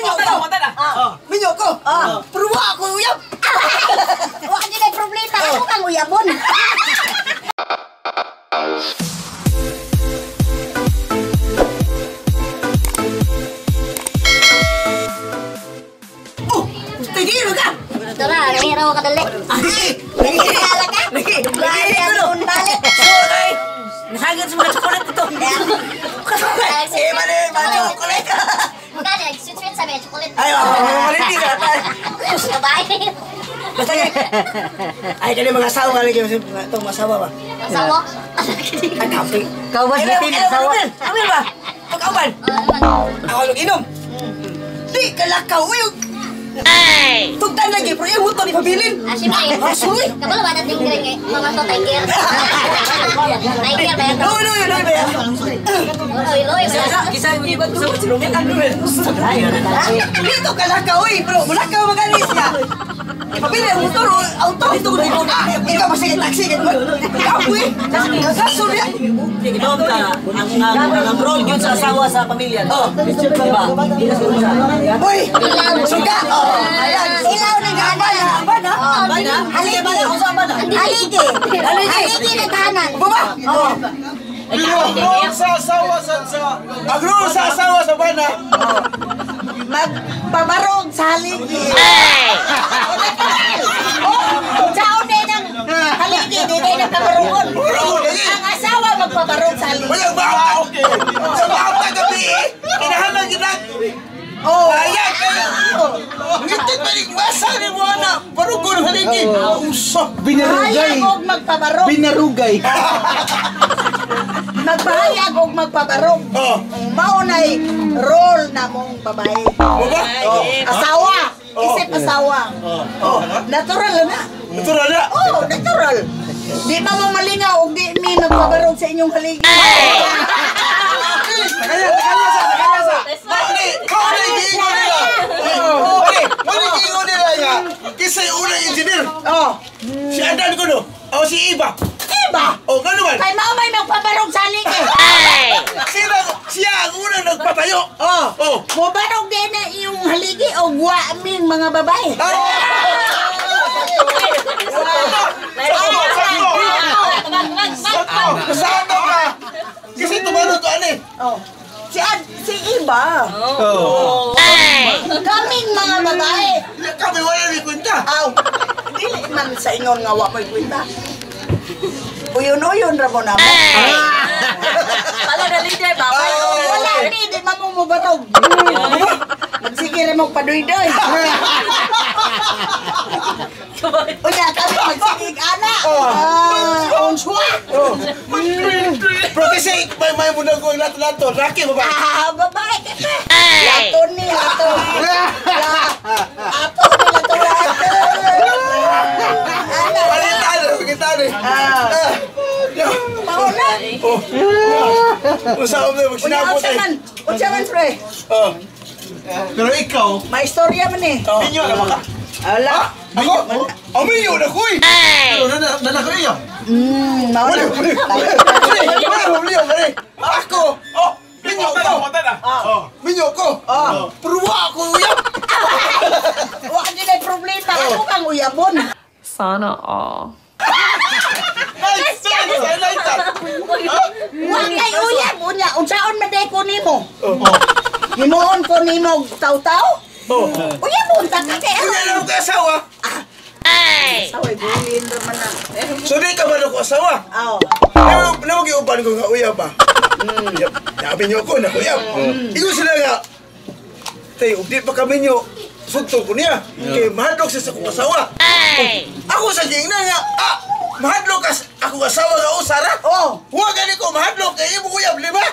Minyo ko. Minyo ko. Pero wa ako uyab. Wa gyud ay problema ako kang uyabon. Oh, tigil ka. Tara, nahiraw ka dali. Nangihila ka? Nangihila balik. Sorry. Nasagad sa mga chocolate ito. Eh, mali, mali, chocolate. Magkano, sweet-sweet sabi, chocolate. Ay, malindi ka. Babae. Basta nga. Ay, kani mga asawa lagi. Itong asawa ba? Asawa? Ay, kape. Kawas natin, asawa. Amil ba? Pagkauban. Ako lang inom. Di, kalakaw. Uy, ay! Tugtan lagi, pero yung motor ni pabilin. Ah, siyempre. Suloy. Kabalo ba natin yung mga to, tiger? Tiger ba yan? Loy, loy, loy ba yan? Loy, loy. Kisa yung iba gusto si Romel. Ano yun? Dito kalakaw, uy, bro. Mulakaw magalis niya. Ipabili ang motor o auto. Ikaw ba sige taxi? Kapoy. Kaso niya. Ikaw ka, ang role yun sa asawa sa pamilya. Oh, diba? Uy! Suga! Oh, ayan. Ilaw ng Aban, ha? Aban, ha? Haligi. Haligi. Haligi. Haligi ng tahanan. Baba! Oh. Ang role sa asawa sa ang role sa asawa sa bana. Magpabarog sa haligi. Oh, saon din ang haligi, di din ang pabarogon. Ang asawa magpabarog sa haligi. Walang bata, okay. Sa bata gabi eh. Kinahanan kita. Oh. Ayan kayo. Ngitit maligwasa ni mo anak. Barugon haligi. Usok. Binarugay. Mahayag og magpabarog. Binarugay. Magpahayag og magpabarog. Oh. Mao na'y role na mong babae. Baba? Oh. Asawa. Isip asawa. Oh. Natural na. Natural na. Oh, natural. Di ba mo malingaw og di mi magpabarog sa inyong haligi? Takanya, takanya sa, takanya sa. Mali, mali giingon nila. Mali, mali giingon nila nga. Kisa'y unang engineer. Oh. Si Adan ko no. O si Iba. Iba? O gano'n man. Kay mao may magpabarog sa haligi. Siya ang unang nagpatayo. Oh. Oh. Mobarog din na iyong haligi o wa ming mga babae. Sakto, sakto ka. Kasi tumano to ano eh. Oh. Si Iba. Oh. Kaming mga babae. Kami wala ni kwenta. Aw. Dili man sa ingon nga wa mo'y kwenta. Uyon-uyon ra mo na mo. Pala na leader ba? Wala ni, di man mo mobarog. Magsige ra mo paduy-duy. Unya kami magsigig ana. Ah, unswa. Pero kasi may muna ko ang lato-lato. Laki ba ba? Ah, babae ka pa. Lato ni, lato. Ato ni, lato, lato. Ana. Palitan, palitan eh. Mauna. Oh. Usaw mo, Unya, magsinabot unsa eh. man? Unsa man, pre? Oh. Pero ikaw, May istorya man eh. minyo na ba ka? Ala. Ako? Oh, minyo na ko eh. Pero nana ko iyo. Mauna. Wala, wala, wala, wala. Ako, oh, minyo ko. Minyo ko. Pero wa ako uyab. Wa gyud ay problema. Ako kang uyabon. Sana all. Nice, nice, I like that. Wa kay uyab unya. Unsaon man day ko nimo? Himuon ko nimo taw-taw? Oh. Uyabon ta ka kay Unya na ko asawa. Asawa bulin ra man na. So di ka man ako asawa. Aw. Namo giuban ko nga uyab ba. Sabi niyo ko na uyab. Ingon sila nga. Tay, ug di pa kami niyo sugtong ko niya. Kay mahadlok siya sa akong asawa. Ako sa giingnan nga, ah, mahadlok ka akong asawa nga usara. Oh. Huwag gani ko mahadlok kay imong uyab lima.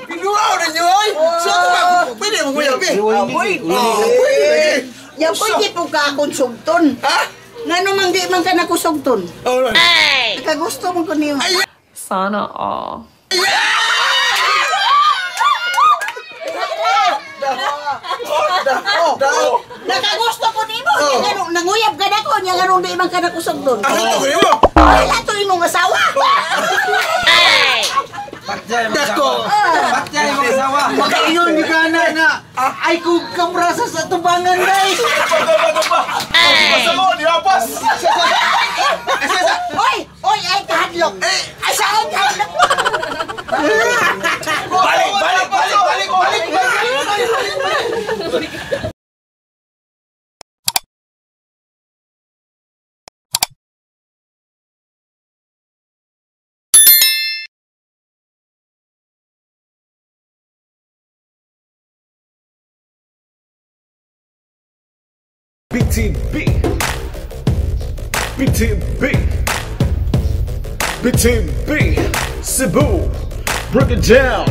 Pinuaw ninyo oy. So ako ba pwede mong uyab eh. Pwede. Pwede lagi. Ya pwede po ka akong sugton. Ha? Ngano man di man ka nakusugton? Oh, Nakagusto mo ko niyo. Sana all. Oh, Nakagusto ko nimo. Nya ngano nanguyab ka nako, nya ngano di man ka nakusugton. Ano to nimo? Wala to imong asawa. Dako. Makaingon ni ka na nga. Ay, kung kamrasa sa tubangan, guys. Tumba, tumba. Pasalo, di apas. Oy, oy, ay kahadlok. Ay, saan kahadlok? Balik, balik, balik, balik, balik, balik, balik. BTB. BTB. BTB. Cebu. Break it down.